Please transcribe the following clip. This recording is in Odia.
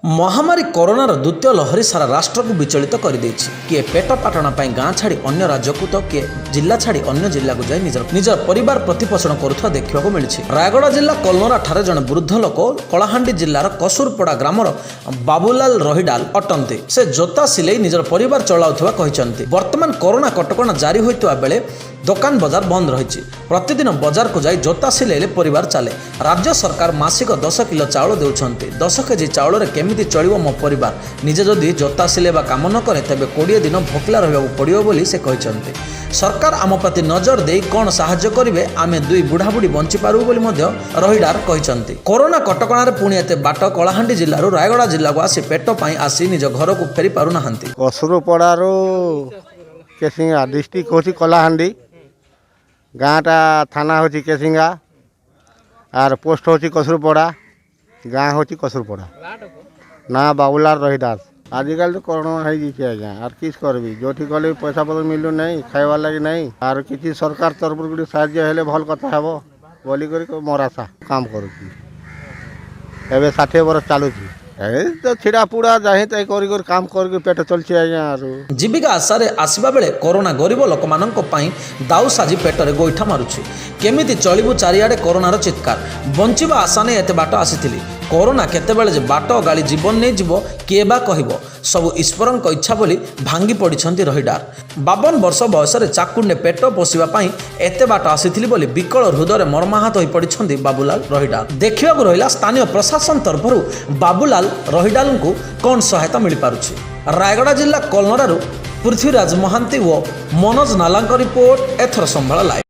ମହାମାରୀ କରୋନାର ଦ୍ୱିତୀୟ ଲହରୀ ସାରା ରାଷ୍ଟ୍ରକୁ ବିଚଳିତ କରିଦେଇଛି। କିଏ ପେଟ ପାଟଣା ପାଇଁ ଗାଁ ଛାଡ଼ି ଅନ୍ୟ ରାଜ୍ୟକୁ ତ କିଏ ଜିଲ୍ଲା ଛାଡ଼ି ଅନ୍ୟ ଜିଲ୍ଲାକୁ ଯାଇ ନିଜର ନିଜର ପରିବାର ପ୍ରତିପୋଷଣ କରୁଥିବା ଦେଖିବାକୁ ମିଳିଛି। ରାୟଗଡ଼ା ଜିଲ୍ଲା କଲନରାଠାରେ ଜଣେ ବୃଦ୍ଧ ଲୋକ କଳାହାଣ୍ଡି ଜିଲ୍ଲାର କସୁରପଡ଼ା ଗ୍ରାମର ବାବୁଲାଲ ରହିଡାଲ ଅଟନ୍ତି। ସେ ଜୋତା ସିଲେଇ ନିଜର ପରିବାର ଚଳାଉଥିବା କହିଛନ୍ତି। ବର୍ତ୍ତମାନ କରୋନା କଟକଣା ଜାରି ହୋଇଥିବା ବେଳେ ଦୋକାନ ବଜାର ବନ୍ଦ ରହିଛି। ପ୍ରତିଦିନ ବଜାରକୁ ଯାଇ ଜୋତା ସିଲେଇଲେ ପରିବାର ଚାଲେ। ରାଜ୍ୟ ସରକାର ମାସିକ 10 କିଲୋ ଚାଉଳ ଦେଉଛନ୍ତି। 10 କେଜି ଚାଉଳରେ କେମିତି ଚଳିବ ମୋ ପରିବାର? ନିଜେ ଯଦି ଜୋତା ସିଲେଇବା କାମ ନ କରେ, ତେବେ 20 ଦିନ ଭୋକିଲା ରହିବାକୁ ପଡ଼ିବ ବୋଲି ସେ କହିଛନ୍ତି। ସରକାର ଆମ ପ୍ରତି ନଜର ଦେଇ କ'ଣ ସାହାଯ୍ୟ କରିବେ, ଆମେ ଦୁଇ ବୁଢ଼ାବୁଢ଼ୀ ବଞ୍ଚିପାରିବୁ ବୋଲି ମଧ୍ୟ ରହିଡାର କହିଛନ୍ତି। କରୋନା କଟକଣାରେ ପୁଣି ଏତେ ବାଟ କଳାହାଣ୍ଡି ଜିଲ୍ଲାରୁ ରାୟଗଡ଼ା ଜିଲ୍ଲାକୁ ଆସି ପେଟ ପାଇଁ ଆସି ନିଜ ଘରକୁ ଫେରି ପାରୁନାହାନ୍ତି। କସୁରପଡ଼ାରୁ କେସିଙ୍ଗା, ଡିଷ୍ଟ୍ରିକ୍ଟ ହେଉଛି କଳାହାଣ୍ଡି, ଗାଁଟା ଥାନା ହେଉଛି କେସିଙ୍ଗା, ଆର୍ ପୋଷ୍ଟ ହେଉଛି କସୁରପଡ଼ା, ଗାଁ ହେଉଛି କସୁରପଡ଼ା। ନା ବାବୁଲାଲ ରୋହିଦାସ। ଆଜିକାଲି ତ କରୋନା ହେଇଯାଇଛି ଆଜ୍ଞା, ଆର୍ କିସ୍ କରିବି? ଯୋଉଠି ଗଲେ ବି ପଇସା ପତ୍ର ମିଳୁନାହିଁ, ଖାଇବାର ଲାଗି ନାହିଁ। ଆର୍ କିଛି ସରକାର ତରଫରୁ ଗୋଟେ ସାହାଯ୍ୟ ହେଲେ ଭଲ କଥା ହେବ ବୋଲିକରି ମୋର ଆଶା। କାମ କରୁଛି ଏବେ 60 ବର୍ଷ ଚାଲୁଛି। ଏ ତ ଛିଡ଼ା ପୁଡ଼ା ଯାହିଁ ତାହିଁ କରି କରି କାମ କରିକି ପେଟ ଚଲୁଛି ଆଜ୍ଞା ଆରୁ। ଜୀବିକା ଆଶାରେ ଆସିବା ବେଳେ କରୋନା ଗରିବ ଲୋକମାନଙ୍କ ପାଇଁ ଦାଉ ସାଜି ପେଟରେ ଗୋଇଠା ମାରୁଛି। କେମିତି ଚଳିବୁ? ଚାରିଆଡ଼େ କରୋନାର ଚିତ୍କାର। ବଞ୍ଚିବା ଆଶା ନେଇ ଏତେ ବାଟ ଆସିଥିଲି। କରୋନା କେତେବେଳେ ଯେ ବାଟ ଗାଳି ଜୀବନ ନେଇଯିବ, କିଏ ବା କହିବ? ସବୁ ଈଶ୍ୱରଙ୍କ ଇଚ୍ଛା ବୋଲି ଭାଙ୍ଗି ପଡ଼ିଛନ୍ତି ରହିଡାର। 52 ବର୍ଷ ବୟସରେ ଚାକୁଣ୍ଡେ ପେଟ ପୋଷିବା ପାଇଁ ଏତେ ବାଟ ଆସିଥିଲି ବୋଲି ବିକଳ ହୃଦୟରେ ମର୍ମାହତ ହୋଇପଡ଼ିଛନ୍ତି ବାବୁଲାଲ ରହିଡାଲ। ଦେଖିବାକୁ ରହିଲା, ସ୍ଥାନୀୟ ପ୍ରଶାସନ ତରଫରୁ ବାବୁଲାଲ ରହିଡାଲଙ୍କୁ କ'ଣ ସହାୟତା ମିଳିପାରୁଛି। ରାୟଗଡ଼ା ଜିଲ୍ଲା କଲନରାରୁ ପୃଥ୍ୱୀରାଜ ମହାନ୍ତି ଓ ମନୋଜ ନାଲାଙ୍କ ରିପୋର୍ଟ, ଏଥର ସମ୍ଭାଳ ଲାଇଭ୍।